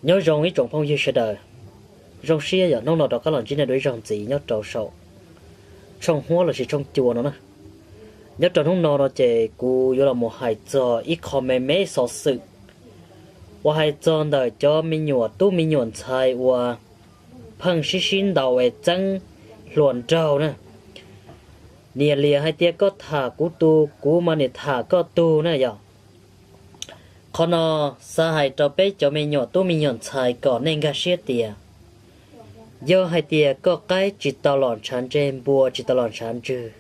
Nyob zoo ib tsoom phooj ywg sawv daws, zoo siab yog hnub no rov qab los ntsib nej dua ib zaug ntxiv nyob rau saum tshooj huab lossis tshooj cua no na. Nyob rau hnub no no ces kuv yuav los mus hais txog ib qho me me xov xwm uas hais txog ntawm cov me nyuam tub me nyuam ntxhais uas pheej sib sib ntaus es txeeb hluas nraug na. Niam liam hais tias koj tham kuv tus, kuv mas niam tham koj tus na yog. Qhov no xav hais rau peb cov me nyuam tub me nyuam ntxhais kom nej nkag siab tias, yog hais tias koj qaib tsis tau los ntshav ntsej, npua tsis tau los ntshav ntswg,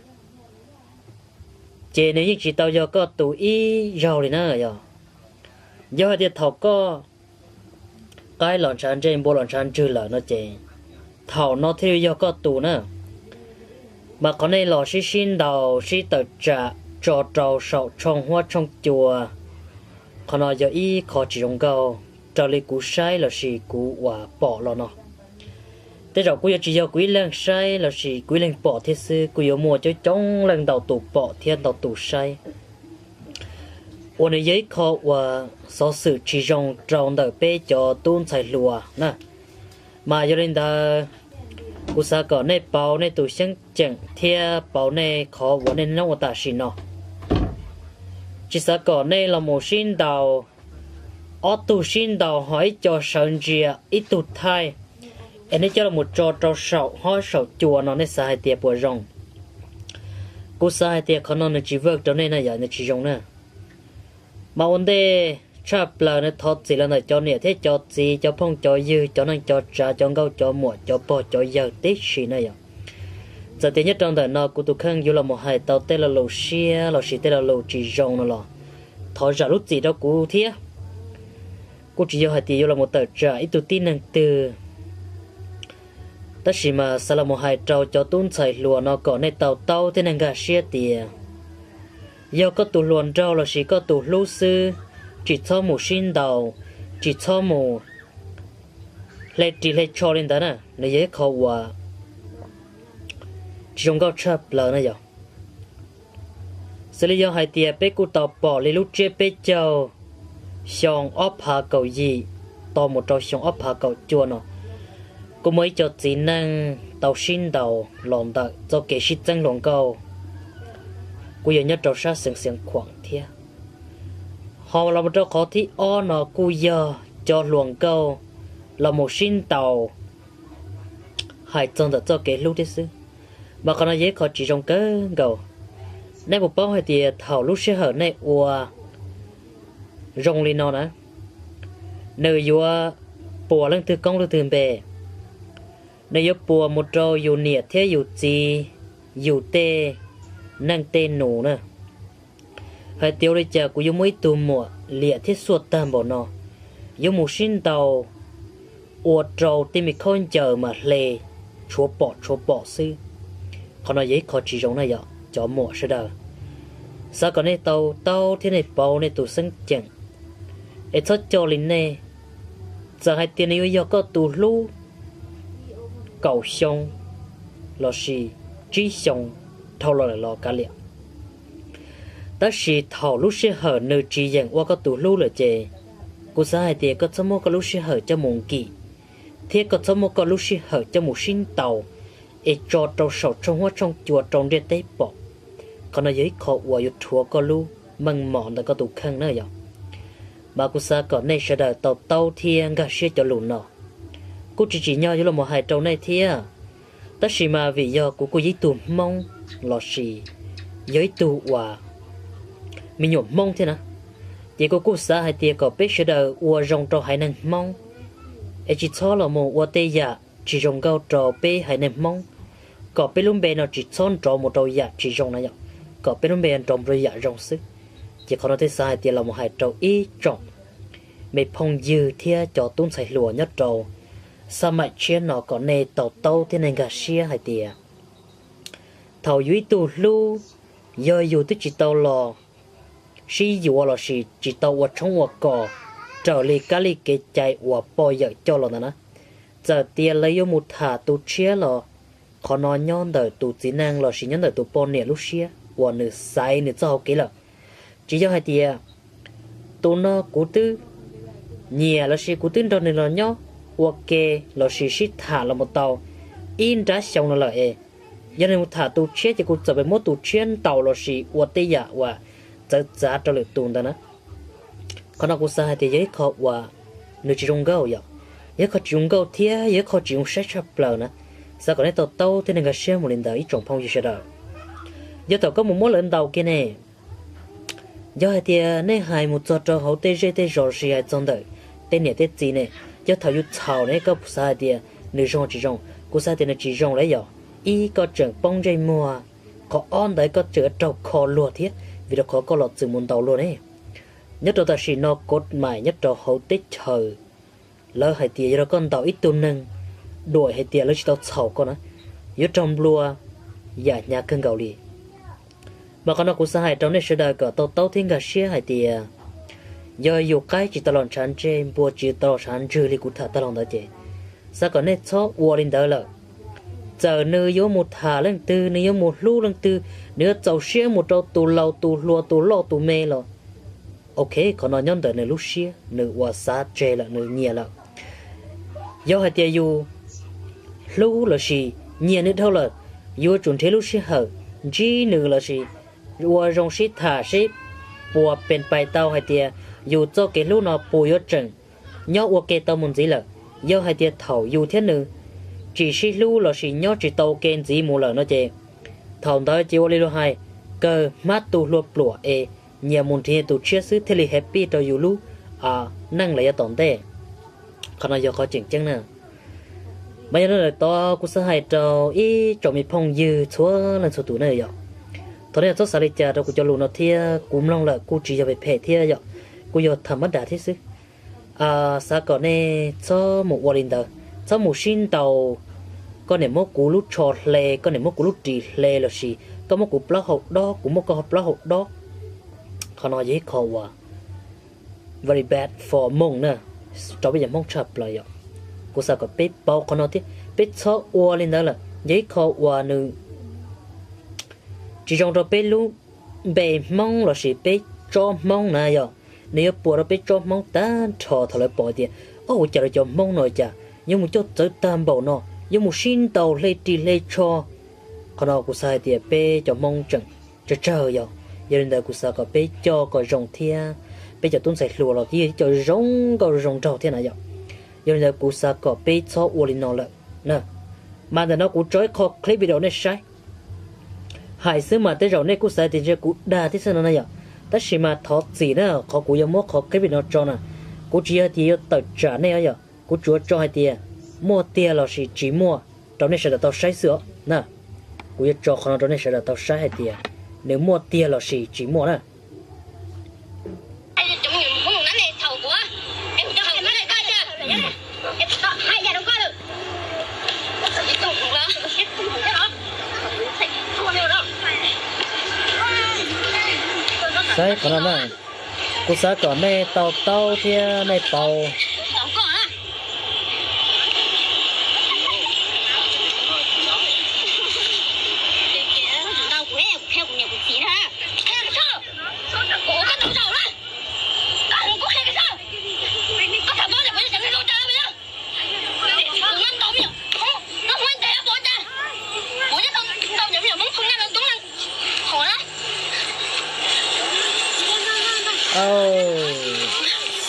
ces nws yeej tsis tau yog koj tus ib zaug li na yog. Yog hais tias thaum koj qaib los ntshav ntsej, npua los ntshav ntswg lawm no ces thaum no thiaj li yog koj tus na. Mas qhov nej los sib sib ntaus sib tawm tsam tso rau saum tshooj huab tshooj cua, qhov no yog ib qho tsis zoo nkauj raws li kuv saib lossis kuv uas pom los no. Tej zaum kuj yuav tsis yog kuv ib leeg saib lossis kuv ib leeg pom thiab xwb, kuj yuav muaj coob coob leej ntau tus pom thiab ntau tus saib. Uas nws yog ib qho uas xov xwm tsis zoo rau ntawm peb cov tub ntxhais hluas na. Mas yog li ntawd, kuv xav kom nej pauv nej tus xyeeb ceem thiab pauv nej qhov uas nej nyob ua tam sim no. Tsis xav kom nej los mus sib ntaus, ob tug sib ntaus ho ib co sawv ntsia ib tug thaij, es nej coj los tso rau saum huab saum cua no nej xav hais tias puas zoo? Kuv xav hais tias qhov no nws tsis work rau nej na yog, nws tsis zoo na. Mas ua ntej tshaj plaws no thov txim los ntawm cov niam thiab cov txiv, cov phooj cov ywg, cov neej cov tsav, cov nkauj cov muam, cov pog cov yawg tib si na yog. Txawm tias nyob rau ntawm no kuv tus kheej yuav los mus hais tau tej lo lus siab lossis tej lo lus tsis zoo no los thov zam lub txim rau kuv thiab. Kuj tsis yog hais tias yuav los mus tawm tsam ib tug tib neeg twg, tab sis mas xav los mus hais rau cov tub ntxhais hluas no kom nej tau taub thiab nej nkag siab tias, yog koj tus hluas nraug lossis koj tus hlub xwb, tsis txhob mus sib ntaus, tsis txhob mus hle ris hle tsho li ntawd na, nws yog ib qho uas tsis zoo nkauj tshaj plaws na yog. Xws li yog hais tias peb kuj tau pom li lub tsiab peb caug xyoo ob phav kaum yim tos mus rau xyoo ob phav kaum cuaj no, kuj muaj ib co txiv neej tau sib ntaus los ntawm txoj kev sib txeeb hluas nkauj, kuj yog nyob rau sab xeev Xiav Khuam thiab. Ho los mus rau qhov thib ob no kuj yog cov hluas nkauj los mus sib ntaus hais txog ntawm txoj kev hlub thiab xwb. Mas qhov no yog ib qho tsis zoo kawg nkaus. Nej puas paub hais tias thaum lub sij hawm nej ua zoo li no na, nws yuav puas leej twg koob leej twg npe, nws yuav puas mus rau yus niam thiab yus txiv, yus tej neej tej nus na. Hais tias ua li cas kuv yuav muaj ib tug muam liam thiab xuaj tag npaum no, yuav mus sib ntaus ua rau tej me khaub ncaws mas hle tshuav pom tshuav pom xwb. Qhov no yog ib qho tsis zoo na yog cov muam sawv daws. Xav kom nej tau taub thiab nej pauv nej tus xeeb ceem, es txhob coj li nej. Txawm hais tias nws yuav yog koj tus hlub kaum xyoo lossis tsib xyoo dhau los lawm los kav liam, tab sis thaum lub sij hawm nws tsis yeem ua koj tus hlub lawm ces kuv xav hais tias koj txhob muab koj lub sij hawm coj mus nkim, thiab koj txhob muab koj lub sij hawm coj mus sib ntaus es tso rau saum tshooj huab tshooj cua rau ntiaj teb pom. Qhov no yog ib qho uas yuav rhuav koj lub meej mom ntawm koj tus kheej na yog. Mas kuv xav kom nej sawv daws tau taub thiab nkag siab cov lus no. Kuj tsis tsim nyog yuav los mus hais rau nej thiab, tab sis mas vim yog kuv kuj yog ib tug Hmoob lossis yog ib tug uas me nyuam Hmoob thiab na, ces kuv kuj xav hais tias kom peb sawv daws ua zoo rau haiv neeg Hmoob, es tsis txhob los mus ua tej yam tsis zoo nkauj rau peb haiv neeg Hmoob, kom peb lub npe no tsis txhob nrov mus rau yam tsis zoo na yom, kom peb lub npe nrov mus rau yam zoo xwb. Ces qhov no thiaj xav hais tias los mus hais rau ib tsoom me phooj ywg thiab cov tub ntxhais hluas nyob rau xab maim tshiab no kom nej tau taub thiab nej nkag siab hais tias thaum yus ib tug hlub, yog yus twb tsis tau los sib yuav lossis tsis tau ua tshoob ua kos raws li kab li kev cai uas poj yawm coj los ntawd na, txawm tias lawv yuav mus tham tus tshiab los qhov no nyob ntawm tus txiv neej lossis nyob ntawm tus poj niam lub siab uas nws xaiv nws txoj hau kev lawm. Tsis yog hais tias tus no kuv twb nyiam lossis kuv twb nrog nws los nyob ua ke lossis sib tham los mus tau ib nrab xyoo no lawm es, yog nws mus tham tus tshiab ces kuv txawm pes muab tus tshiab ntaus lossis ua tej yam uas txawv txav rau lwm tus ntawd na. Qhov no kuv xav hais tias yog ib qho uas nws tsis zoo nkauj yom, yog ib qho tsis zoo nkauj thiab yog ib qho tsis zoo saib tshaj plaws na. Xav kom nej to taub thiab nej nkag siab mus li ntawd ib tsoom phooj ywg sawv daws. Yog thaum koj mus muab lawv ntaus kiag ne, yog hais tias nej hais mus txog rau hauv tej zej tej zos lossis hais txog ntawm tej niam tej txiv ne, yog thaum yus txhaum ne koj xav hais tias nws zoo tsis zoo, kuv xav hais tias nws tsis zoo lawm yom. Ib, koj tseem poob ntsej muag, qhov ob ntawd koj tseem raug kho luag thiab, vim rau qhov koj los txwm mus ntaus luag ne. Nyob rau tam sim no kod mais nyob rau hauv teb chaws lawv hais tias yog rau koj ntaus ib tug neeg duam hais tias lawv tsis tau txhaum koj na, yuav raug nplua yam hnyav kawg nkaus li. Mas qhov no kuv xav hais rau nej sawv daws kom to taub thiab nkag siab hais tias yog yus qaib tsis tau los ntshav ntseg, npua tsis tau los ntshav ntswg li kuv tham tag los ntawd ces xav kom nej txhob ua li ntawd lawm. Txawm nws yuav mus tham leej twg, nws yuav mus hlub leej twg, nws yuav txaus siab mus rau tus laus tus hluas tus loj tus me los, ok, qhov no nyob ntawm nws lub siab, nws uas xav tseg lawm, nws nyiam lawm. Yog hais tias yus hlub lossis nyiam nws dhau lawm, yuav tsum nrhiav lub sij hawm ntsib nws lossis ua zoo sib tham seb puas pes pais tau hais tias yus txoj kev hlub no puas yuav tseem nyob ua ke tau mus ntxiv lawm. Yog hais tias thaum yus thiab nws tsis sib hlub lossis nyob tsis tau ua ke ntxiv mus lawm no ces thaum ntawd ces ua li luag hais, kawg hmab tu hlua pluam es nyias mus nrhiav tus tshiab xwb thiaj li happy rau yus lub neej los yav tom ntej. Qhov no yog qhov tseem ceeb na. Mas yog li ntawd kuv xav hais rau ib tsoom me phooj ywg txhua leej txhua tus na yom, thov nej txhob xav li cas rau kuv cov lus no thiab, kuv mloog lawm kuj tsis yog phem phem thiab yom, kuj yog tham mab das thiab xwb. Xav kom nej txhob mus ua li ntawd, txhob mus sib ntaus, koj niam muab kuv lub tsho hle, koj niam muab kuv lub ris hle lossis koj muab kuv plaub hau dob, kuv muab koj plaub hau dob. Qhov no yog ib qho uas very bad for Hmoob na, rau peb cov Hmoob tshaj plaws yom. Kuv xav kom peb paub qhov no thiab peb txhob ua li ntawd lawm, yog ib qho uas nws tsis zoo rau peb lub npe Hmoob lossis peb tsob Hmoob na yom. Nws yuav puas rau peb tsob Hmoob tag nrho thaum lawv pom tias, o, ua cas lawv cov Hmoob no cas yuav mus coj txawv tag npaum no, yuav mus sib ntaus hle ris hle tsho. Qhov no kuv xav hais tias peb cov Hmoob tseem tsawg tsawg yom. Yog li ntawd kuv xav kom peb coj kom zoo thiab, peb cov tub ntxhais hluas los yeej coj zoo nkauj zoo nraug thiab na yom. Yog li ntawd kuv xav kom peb txhob ua li no lawm na. Mas ntawm no kuv tso ib qho clip video nej saib. Hais xwb mas tej zaum nej kuj xav tias ntshe kuv dag thiab xwb no na yom. Tab sis mas thov txim na, qhov kuv yuav muab qhov clip video no tso na, kuv tsis yog tias yuav tawm tsam nej os yom. Kuv tsuas tso hais tias muaj tiag lossis tsis muaj rau nej sawv daws tau saib xwb os na. Kuv yuav tso qhov no rau nej sawv daws tau saib hais tias nws muaj tiag lossis tsis muaj na. Saib qhov no na, kuv xav kom nej to taub thiab nej paub.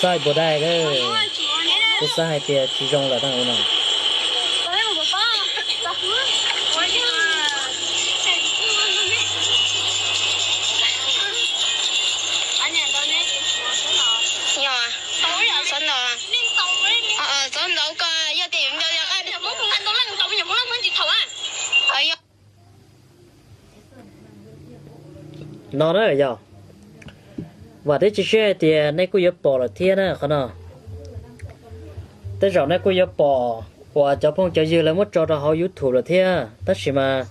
Xaib puas dai lawm, kuv xav hais tias tsis zoo lawm na ua no. Txhob ntaus ko, yog tias yuav ntaus yog qab. No na yog, vam thiab cia siab hais tias nej kuj yuav pom lawm thiab na qhov no. Tej zaum nej kuj yuav pom uas cov phooj cov ywg lawv muab tso rau hauv YouTube lawm thiab, tab sis mas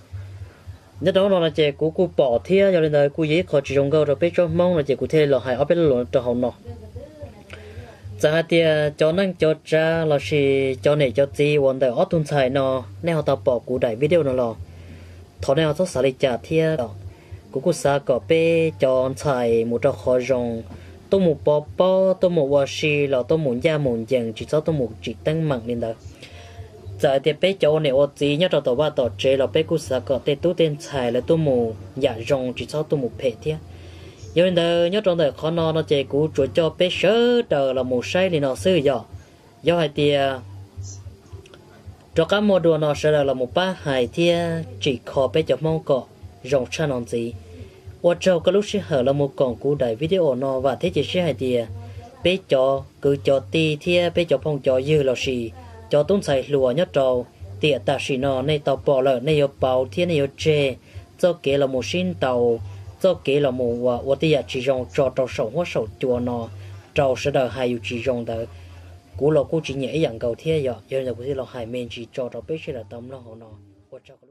nyob rau hnub no no ces kuv kuj pom thiab, yog li ntawd kuj yog ib qho tsis zoo nkauj rau peb tsob Hmoob no ces kuv thiaj li los hais ob peb lo lus rau hauv no. Txawm hais tias cov neej cov tsav lossis cov niam cov txiv uas ntawm ob tug ntxhais no nej ho tau pom kuv daim video no los, thov nej ho txhob xav li cas thiab. Kuv kuj xav kom peb cov ntxhais mus rau qhov zoo, tuaj mus pov pob, tuaj mus ua si los tuaj mus ncaj mus ncees, tsis txhob tuaj mus tsim teeb meem li ntawd. Txawm hais tias peb cov ua niam ua txiv nyob rau tom vaj tom tsev los peb kuj xav kom tej tub tej ntxhais lawv tuaj mus yam zoo, tsis txhob tuaj mus phem thiab. Yog li ntawd nyob rau ntawm qhov no no ces kuv tsuas coj peb sawv daws los mus saib li no xwb yog. Yog hais tias rov qab muaj dua no sawv daws los mus pab hais thiab tsim kho peb cov Hmoob kom zoo tshaj no ntxiv. Ua tsaug koj lub sij hawm los mus koom kuv daim video no, vam thiab cia siab hais tias peb cov kwv cov tij thiab peb cov phooj cov ywg lossis cov tub ntxhais hluas nyob rau tiam tam sim no nej tau pom lawm nej yuav pauv thiab nej yuav tseg txoj kev los mus sib ntaus, txoj kev los mus ua ua tej yam tsis zoo tso rau saum huab saum cua no rau sawv daws hais yus tsis zoo ntawd. Kuv los kuj tsis nyiam ib yam nkaus thiab yog, yog li ntawd kuv thiaj los hais me ntsis tso rau peb sawv daws tau mloog hauv no. Ua tsaug.